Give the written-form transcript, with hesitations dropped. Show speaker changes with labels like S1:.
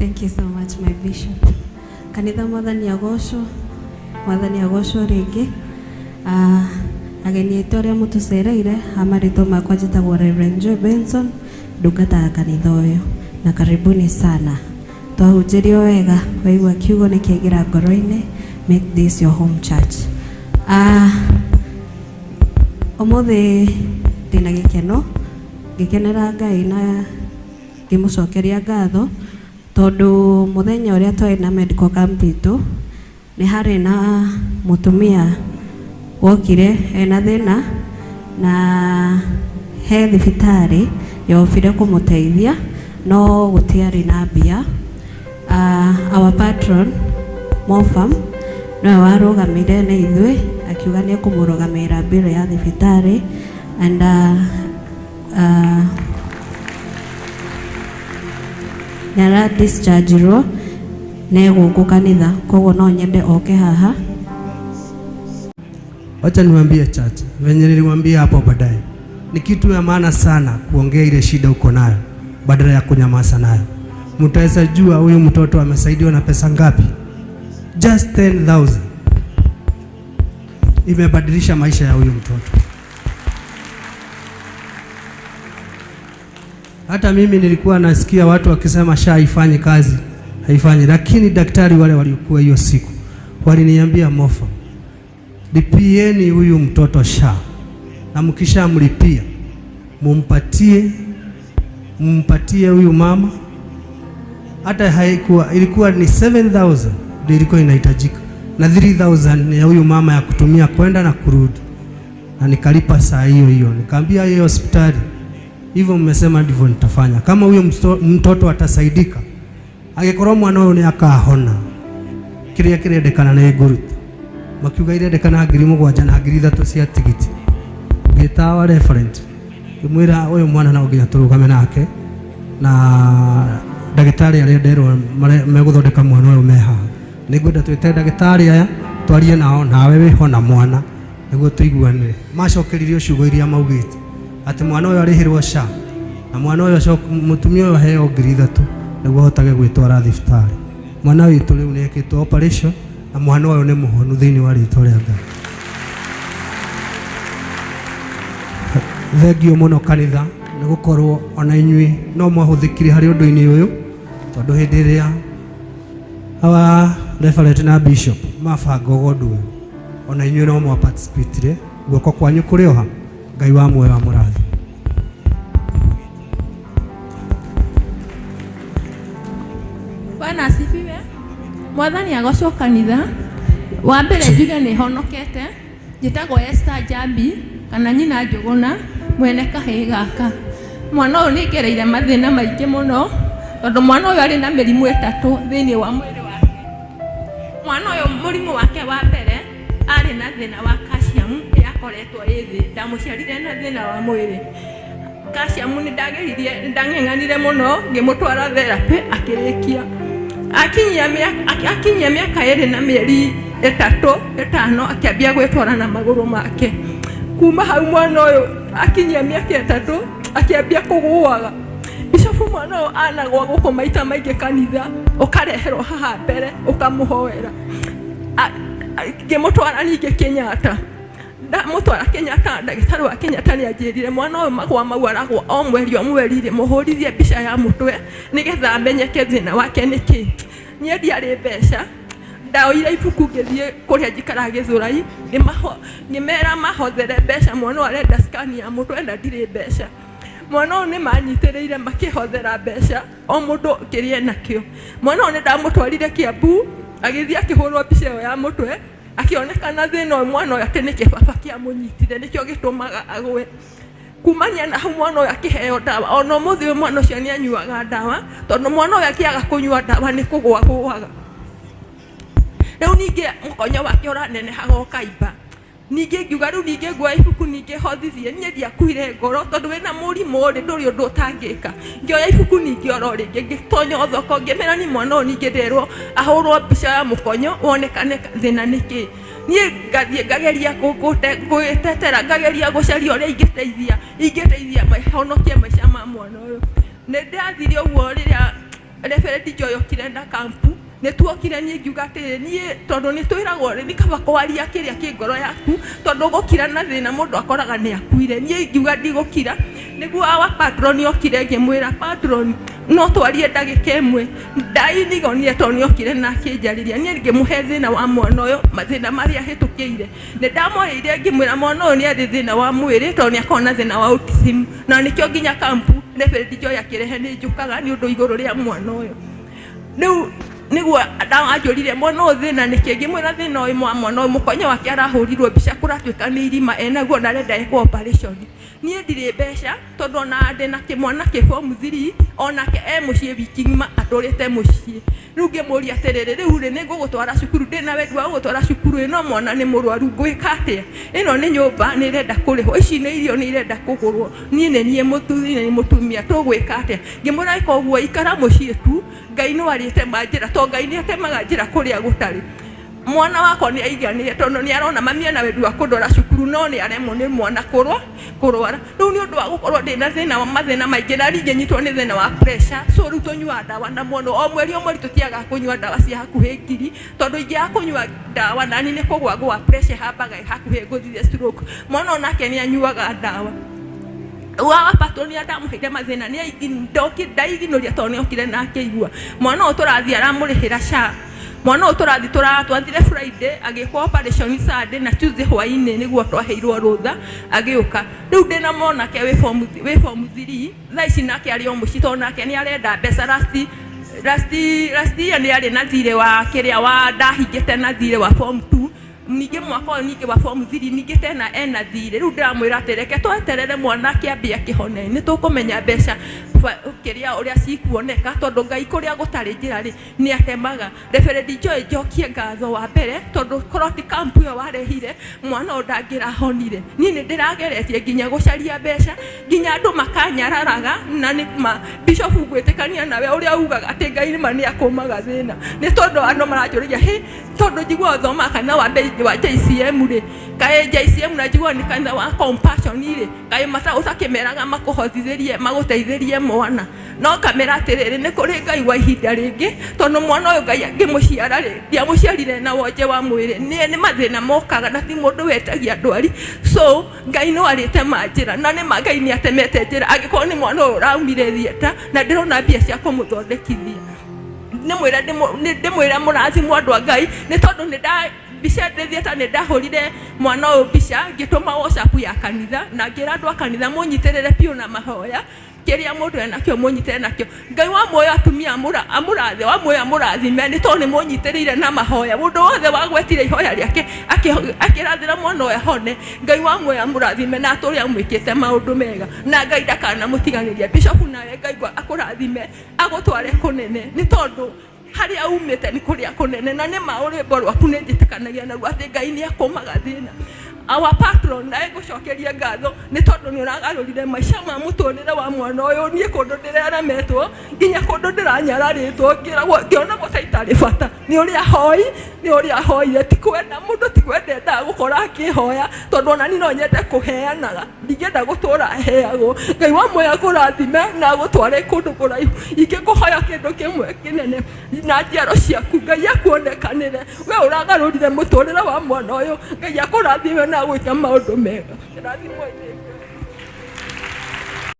S1: Thank you so much, my bishop. Kanitha mwathani agocwo, mwathani agocwo rĩngĩ. Ageni aitũ arĩa mũtũcereire, ha marĩtwa makwa njĩtagwo Reverend Joy Benson, ndungata kanitha ũyũ, na karibuni sana. Twahunjĩrio wega, waigua kiugo nĩ kĩaingĩra ngoro-inĩ, make this your home church. Ũmũthĩ ndĩna gĩkeno, ngĩkenera Ngai na ngĩmũcokeria ngatho, tondũ mũthenya ũrĩa twarĩ na medical camp itũ, nĩ harĩ na mũtumia wokire ena thĩna na he thibitarĩ yobire kũmũteithia no gũtiarĩ na mbia. Our patron Mofam nowe warũgamire na ithuĩ akiuga nĩ ekũmũrũgamĩrĩra bill ya thibitarĩ and nĩ ara discharge-irwo na egũkũ kanitha, koguo no nyende oke haha.
S2: Wacha niwaambie church, venye niliwaambia hapo baadaye, ni kitu ya maana sana kuongea ile shida uko nayo badala ya kunyamaza nayo. Mtaweza jua huyu mtoto amesaidiwa na pesa ngapi? Just 10,000. Imebadilisha maisha ya huyu mtoto. Hata mimi nilikuwa nasikia watu wakisema SHA haifanyi kazi, haifanyi, lakini daktari wale waliokuwa hiyo siku waliniambia, Mofa, lipieni huyu mtoto SHA, na mkishamlipia mumpatie huyu mama. Hata haikuwa, ilikuwa ni 7,000 ndio ilikuwa inahitajika, na 3,000 ya huyu mama ya kutumia kwenda na kurudi. Na nikalipa saa hiyo hiyo, nikaambia hiyo hospitali, hivyo mmesema ndivyo nitafanya. Kama huyo mtoto atasaidika, angekorwo mwana ũyũ nĩ akahona, kĩrĩa kĩrendekana nĩ ngũruta. Makiuga irendekana 7,000 na 3,000 cia tigiti. Ngĩtawa referent, ngĩmwĩra ũyũ mwana no nginya tũrũgame nake, na ndagĩtarĩ arĩa nderwo megũthondeka mwana ũyũ me haha. Nĩngwenda twĩte ndagĩtarĩ aya twarie nao, nawe wĩho na mwana nĩguo tũiguanĩre. Macokeririo ciugo iria maugĩte atĩ mwana ũyũ arĩhĩrwo SHA, na mwana ũyũ mũtumia ũyũ aheo 3,000 nĩguo ahotage gwĩtwara thibitarĩ. Mwana witũ rĩu nĩ ekĩtwo operation, na mwana ũyũ nĩ mũhonu thĩinĩ wa rĩtwa rĩa Ngai. Thengio mũno kanitha nĩ gũkorwo ona inyuĩ no mwahũthĩkire harĩ ũndũ-inĩ ũyũ, tondũ hĩndĩ ĩrĩa our referent na bishop mabangaga ũndũ ũyũ, ona inyuĩ no mwaparticipatire. Guoko kwanyu kũrĩ oha, Ngai wa muoyo amũrathime.
S3: Bwana asifiwe. Mwathani agocwo kanitha. Wa mbere njuge nĩ honokete, njĩtagwo Esther Njambi kana nyina Njũgũna, mwene kahĩĩ gaka. Mwana ũyũ nĩ ngereire mathĩna maingĩ mũno, tondũ mwana ũyũ arĩ na mĩrimũ 3 thĩinĩ wa mwĩrĩ wake. Mwana ũyũ mũrimũ wake wa mbere arĩ na thĩna wa calcium yakoretwo ĩ thĩ, ndamũciarire na thĩna wa mwĩrĩ. Calcium nĩ ndageririe, nĩ ndang'eng'anire mũno ngĩmũtwara therapy akĩrĩkia. Akinyia mĩaka 2 na mĩeri 3 5 akĩambia gwĩtwara na magũrũ make. Kuma hau mwana ũyũ akinyia mĩaka 3 akĩambia kũgũaga. Bishop mwana ũyũ anagwa gũkũ maita maingĩ kanitha, ũkareherwo haha mbere ũkamũhoera. Ngĩmũtwara ningĩ Kenyatta. Ndamũtwara Kenyatta, ndagĩtarĩ wa Kenyatta nĩ anjĩrire mwana ũyũ magwa mau aragwa o mweri o mweri rĩ, mũhũrithie mbica ya mũtwe nĩgetha amenyeke thĩna wake nĩ kĩ. Niĩ ndiarĩ mbeca, ndaoire ibuku ngĩthiĩ kũrĩa njikaraga Gĩthũrai, ngĩmera mahothere mbeca, mwana ũyũ arenda scan ya mũtwe na ndirĩ mbeca. Mwana ũyũ nĩ manyitĩrĩire makĩhothera mbeca o mũndũ kĩrĩa enakĩo. Mwana ũyũ nĩ ndamũtwarire Kiambu, agĩthiĩ akĩhũrwo mbica ĩyo ya mũtwe, akĩonekana thĩna ũyũ mwana ũyũ atĩ nĩ kĩbaba kĩamũnyitire, nĩkĩo gĩtũmaga agwe. Kumania na hau mwana ũyũ akĩheo ndawa, ona ũmũthĩ ũyũ mwana ũcio nĩ anyuaga ndawa, tondũ mwana ũyũ akĩaga kũnyua ndawa nĩ kũgũa agũaga. Rĩu ningĩ mũkonyo wake ũranenehaga ũkaimba. Ningĩ ngiuga rĩu ningĩ nguoya ibuku ningĩ hothithie, niĩ ndiakuire ngoro tondũ wĩna mũrimũ rĩ ndũrĩ ũndũ ũtangĩka. Ngĩoya ibuku ningĩ oro rĩngĩ ngĩtonya thoko ngĩmera ni mwana ũyũ ningĩ nderwo ahũrwo mbica ya mũkonyo wonekane thĩna nĩ kĩ. Niĩ ngathiĩ ngageria gwĩtetera, ngageria gũcaria ũrĩa ingĩteithia honokie maica ma mwana ũyũ. Nĩ ndathire ũguo rĩrĩa Reverend Joy okire na kampu nĩ tuokire niĩ ngiuga atĩrĩ niĩ tondũ nĩ twĩragwo nĩ kaba kwaria kĩrĩa kĩ ngoro yaku tondũ gũkira na thĩna mũndũ akoraga nĩ akuire. Niĩ ngiuga ndigũkira nĩguo awa patron okire ngĩmwĩra patron no twarie ndagĩka ĩmwe ndainigonire tondũ nĩ okire na akĩnjarĩria. Niĩ ngĩmũhe thĩna wa mwana ũyũ mathĩna marĩa ahĩtũkĩire nĩ ndamwarĩirie ngĩmwĩra mwana ũyũ nĩ arĩ thĩna wa mwĩrĩ tondũ nĩ akoragwo na thĩna wa autism na nĩkĩo nginya kampu Reverend Joy akĩrehe nĩ njũkaga nĩ ũndũ igũrũ rĩa mwana ũyũ. Rĩu nĩguo anjũrire mwana ũyũ thĩna nĩkĩ ngĩmwĩra thĩna ũyũ wa mwana ũyũ mũkonyo wake arahũrirwo mbica kũratuĩka nĩ irima enaguo na arenda ekwo operation. Niĩ ndirĩ mbeca tondũ ona ndĩna kĩmwana kĩ form 3 onake e mũciĩ wiki ng'ima atũrĩte mũciĩ. Rĩu ngĩmũria atĩrĩrĩ rĩu rĩ nĩngũgũtwara cukuru ndĩna wendi wa gũgũtwara cukuru ĩno mwana nĩ mũrwaru ngwĩka atĩa ĩno nĩ nyũmba nĩ ĩrenda kũrĩhwo ici nĩ irio nĩ irenda kũgũrwo niĩ nĩ niĩ mũthuri nĩ mũtumia tũgwĩka atĩa. Ngĩmwĩra ĩka ũguo ikara mũciĩ tu Ngai no arĩtema njĩra tondũ Ngai nĩ atemaga njĩra kũrĩa gũtarĩ. Mwana wakwa nĩ aiganĩire tondũ nĩ arona mami ena wendi wa kũndwara cukuru no nĩ aremwo nĩ mwana kũrwara. Rĩu nĩ ũndũ wa gũkorwo ndĩna thĩna wa mathĩna maingĩ na rĩngĩ nyitwo nĩ thĩna wa pressure so rĩu tũnyuaga ndawa na mwana o mweri o mweri tũtiagaga kũnyua ndawa cia hakuhĩ ngiri tondũ ingĩaga kũnyua ndawa nani nĩ kũgwa gwa pressure hambaga hakuhĩ ngũthire stroke. Mwana onake nĩ anyuaga ndawa wa patron ya ndamũheire mathĩna nĩ ndaiginũria tondũ nĩ okire na akĩigua mwana ũyũ tũrathiĩ aramũrĩhĩra SHA. Mwana ũyũ tũrathiĩ twathire Friday agĩkwo operation Sunday na Tuesday hwainĩ nĩguo twaheirwo rũtha agĩũka. Rĩu ndĩna mwanake wĩ form 3 thaa ici nake arĩ o mũciĩ tondũ nake nĩ arenda mbeca last year nĩ arĩ na thirĩ wa kĩrĩa wa ndahingĩte na thirĩ wa form 2 ningĩ mwaka ũyũ ningĩ wa form 3 ningĩ tena ena thirĩ. Rĩu ndĩramwĩra atĩ reke tweterere mwana akĩambia kĩhone nĩ tũkũmenya mbeca kĩrĩa ũrĩa cikuoneka tondũ Ngai kũrĩa gũtarĩ njĩra rĩ nĩ atemaga. Reverend Joy njokie ngatho wa mbere tondũ korwo ti kampu ĩyo warehire mwana ũyũ ndangĩrahonire. Niĩ nĩ ndĩrageretie nginya gũcaria mbeca nginya andũ makanyararaga na nĩ ma Bishop ngwĩtĩkania nawe ũrĩa ugaga atĩ Ngai nĩma nĩ akũmaga thĩna nĩ tondũ andũ maranjũragia hĩ tondũ njiguaga ũthomaga kanitha wa wa JCM rĩ kaĩ JCM na njiguaga nĩ kanitha wa Compassion rĩ kaĩ ũtakĩmeraga makũhotithĩrie magũteithĩrie mwana no kamera atĩrĩrĩ nĩ kũrĩ Ngai wa ihinda rĩngĩ tondũ mwana ũyũ Ngai angĩmũciara rĩ ndiamũciarire na wonje wa mwĩrĩ nĩ mathĩna mokaga na ti mũndũ wetagia ndwari so Ngai no arĩtema njĩra na nĩ ma Ngai nĩ atemete njĩra angĩkorwo nĩ mwana ũyũ ũraumire theatre na ndĩrona mbia cia kũmũthondekithia. Ndĩmwĩre mũrathimwo andũ a Ngai nĩ tondũ nĩ nda mbica ndĩ theatre nĩ ndahũrire mwana ũyũ mbica ngĩtũma WhatsApp ya kanitha na ngĩra andũ a kanitha mũnyitĩrĩre biũ na mahoya kĩrĩa mũndũ enakĩo mũnyitĩrĩre nakĩo. Ngai wa muoyo atumia amũrathe wa muoyo amũrathime nĩ tondũ nĩ mũnyitĩrĩire na mahoya mũndũ wothe wagwetire ihoya rĩake akĩrathĩra mwana ũyũ ahone. Ngai wa muoyo amũrathime na atũre amwĩkĩte maũndũ mega na Ngai ndakanamũtiganĩria. Bishop nawe Ngai akũrathime agũtware kũnene nĩ tondũ harĩa umĩte nĩ kũrĩa kũnene na nĩ ma rwĩmbo rwaku nĩ njĩtĩkanagia naruo atĩ Ngai nĩ akũmaga thĩna. Our patron nawe ngũcokeria ngatho nĩ tondũ nĩ ũragarũrire maica ma mũtũrĩre wa mwana ũyũ. Niĩ kũndũ ndĩreremetwo nginya kũndũ ndĩranyararĩtwo ngĩragwo ngĩonagwo ta itarĩ bata nĩ ũrĩa hoi nĩ ũrĩa hoire ti kwenda mũndũ ti kwenda endaga gũkorwo akĩhoya tondũ ona niĩ no nyende kũheanaga ndingĩenda gũtũra heagwo. Ngai wa muoyo akũrathime na agũtware kũndũ kũraihu ingĩkũhoya kĩndũ kĩmwe kĩnene na njiaro ciaku Ngai akuonekanĩre we ũragarũrire mũtũrĩre wa mwana ũyũ Ngai akũrathime na agwĩka maũndũ mega. Rathimwo.